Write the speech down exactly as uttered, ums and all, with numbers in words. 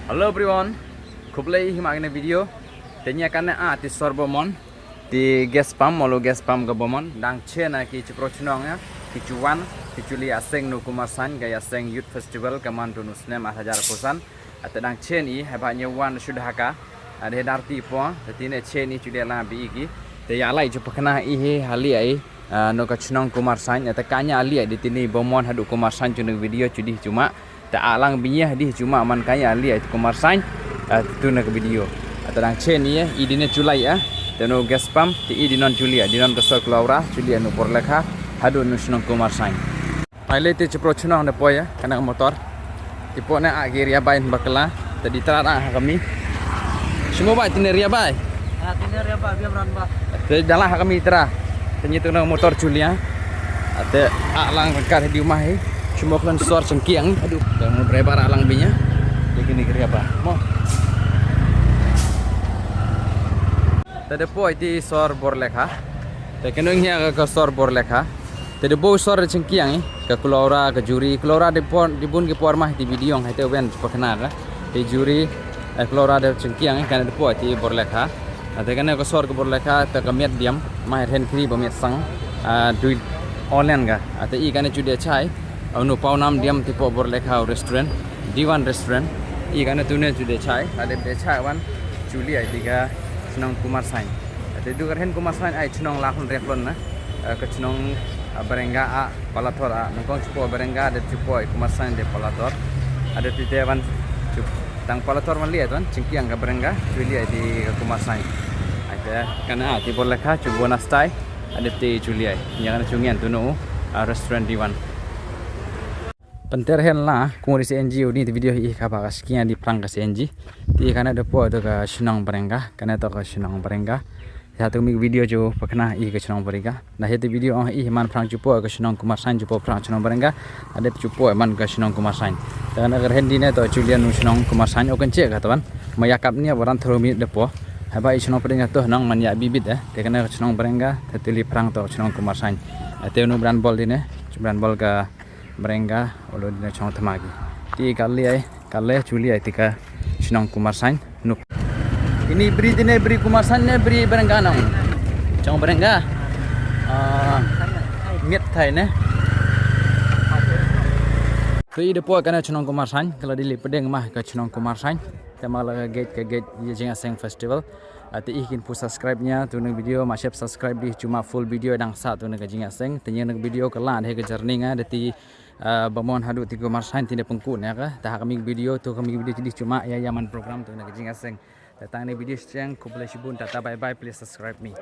Hello everyone. Khublei hi ma kane video. Te nia kane a ti sor Bamon. Ti gas pump, molo gas pump ka Bamon. Dang chen a ki chipro chnong ya. Ki chuan, ki chuli aseng nu Kumarsain ka ya seng Youth Festival ka man tu nu snem ar hajar arphew san. Ate dang chen i haba nia wan shu dha ka. Ade dar ti po, te tine chen i chuli lang bi i ki. Te ya lai chu pakna i hi hali ai. Ah, no ka chnong Kumarsain, ate kanya ali ai di tini Bamon hadu Kumarsain chu nu video chu di chuma. Te a lang binya di chuma man kanya ali ai Kumarsain. Ah, tu na ka video. Ate dang chen i i di ne chulai ah. Te no gas pump, te i di non chuli ah, di non ka sor Klaura, chuli ah nu Borlekha, hadu nu chnong Kumarsain. Paile te chipro chnong ne poya, kana motor. Tipo ne a ki ria bai bakla, te di tra da ha kami. Shimo bai tine ria bai. Ah, tine ria bai, biam ran ba. Te dala ha kami tra. Te nyi tu na motor chulia. Ate a lang kar di uma hi. Shimo klan sor chengkiang. Aduh, te mo driver a lang binya. Te kini ria ba. Mo. Te de poi ti sor Borlekha. Te kenung hia ka sor Borlekha. Te de bo sor chengkiang i, ka Klaura, ka Juri, Klaura de por, di bun ki por mah ti video hai te wen pakna ra. Te Juri, eh, Klaura de chengkiang i, kana de po ti Borlekha. Ate kana ka sor ka Borlekha, te ka miat diam, mah hen kri ba miat sang, ah, dui online ka. Ate i kana chu de chai, anu pau nam diam ti po Borlekha restaurant, D one restaurant. I kana tu ne chu de chai, ade de chai wan, chuli ai ti ka chnong Kumarsain. Ate du ka hen Kumarsain ai chnong la hun rek lon na. Eh, ka chnong, ah, Barenga a Palathor a. Nangkong chupo Barenga de chupo ai Kumarsain de Palathor. Ade ti te wan chup tang Palathor wan li ai ton chingkiang ka Barenga chuli ai ti ka Kumarsain. Ai te kana a ti Borlekha chu bona stai. Ade ti chuli ai. Nia kana chu ngian tu no, ah, restaurant di wan. Pynter hen la kung ri C N G u ni ti video hi ka ba ka skia di prang ka C N G. Ti kana de po to ka chnong Barenga, kana to ka chnong Barenga. Ya tu mi video ju pakna i ka chnong Barenga. Na he ti video ong i man prang ju po ka chnong Kumarsain ju po prang chnong Barenga. Ade ju po man ka chnong Kumarsain. Ta kana ka hen di ne to chulian u chnong Kumarsain o kan che ka tawan. Ma ya kap ni a waran thro mi de po. Haba i chnong Barenga to nang man ya bibit eh. Te kana ka chnong Barenga, te tuli prang to chnong Kumarsain. Ate nu bran bol di ne, chu bran bol ka Barenga, olo dina chong thamagi. Ti ka le ai, ka le chuli ai ti ka chnong Kumarsain. Nuk. Ini bri dine bri Kumarsain ne bri Barenga nong. Chong Barenga. Ah, miat thai ne. Tu i de po kana chnong Kumarsain, kala dili pedeng mah ka chnong Kumarsain. Te mala ka gate ka gate ye jing aseng festival. Ate i kin pu subscribe nia tu nang video ma shep subscribe di chuma full video dang sa tu nang ka jing aseng. Te nang video ka la de ka journey nga de ti ah, Bamon hadu ti Kumarsain ti ne pengku ne ka. Ta ha kami video tu kami video ti di chuma ya ya man program tu na ka jing aseng. Ta tang ne video seng khublei shibun tata bye bye, please subscribe me.